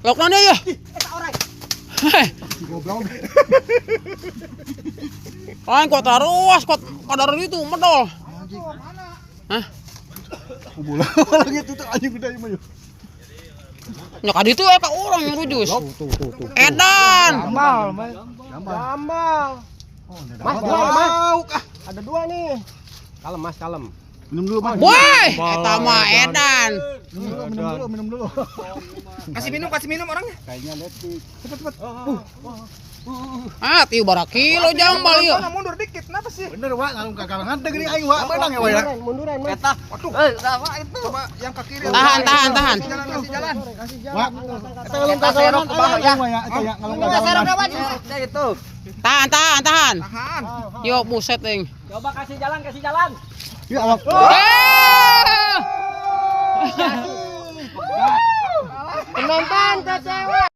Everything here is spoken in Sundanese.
Lauk naon ya? Heh, Goblok. lain kuat ruas, kuat kadar itu medol. Hah? Bola lagi tuh anjing gede mah yuk. Nya ka ditu ka urang yang rujus. Tuh tuh tuh tuh. Edan. Jambal, Mas. Jambal. Jambal. Oh, Mas, dua, Mas. Ada dua nih. Kalem, Mas, kalem. Minum dulu, Mas. Woi, eta mah edan. Minum dulu, minum dulu, minum dulu. Kasih minum orangnya. Kayaknya letik. Cepet cepet. Ah, tiu bara kilo jambal ieu. Mana mundur dikit, kenapa sih? Bener, Wak, ngalung kagalangan teh gini aing, Wak. Menang ya, Wak ya. Munduran, munduran, Mas. Waduh. Coba yang ke kiri. Tahan, tahan, tahan. Kasih jalan, kasih jalan. Kasih jalan. Wak, eta ngalung kagalangan aing, Wak ya. Eta ya ngalung kagalangan. Tahan, tahan, tahan. Tahan. Yo, buset ting. Coba kasih jalan, kasih jalan. Ya, awak. Eh! Penonton kecewa.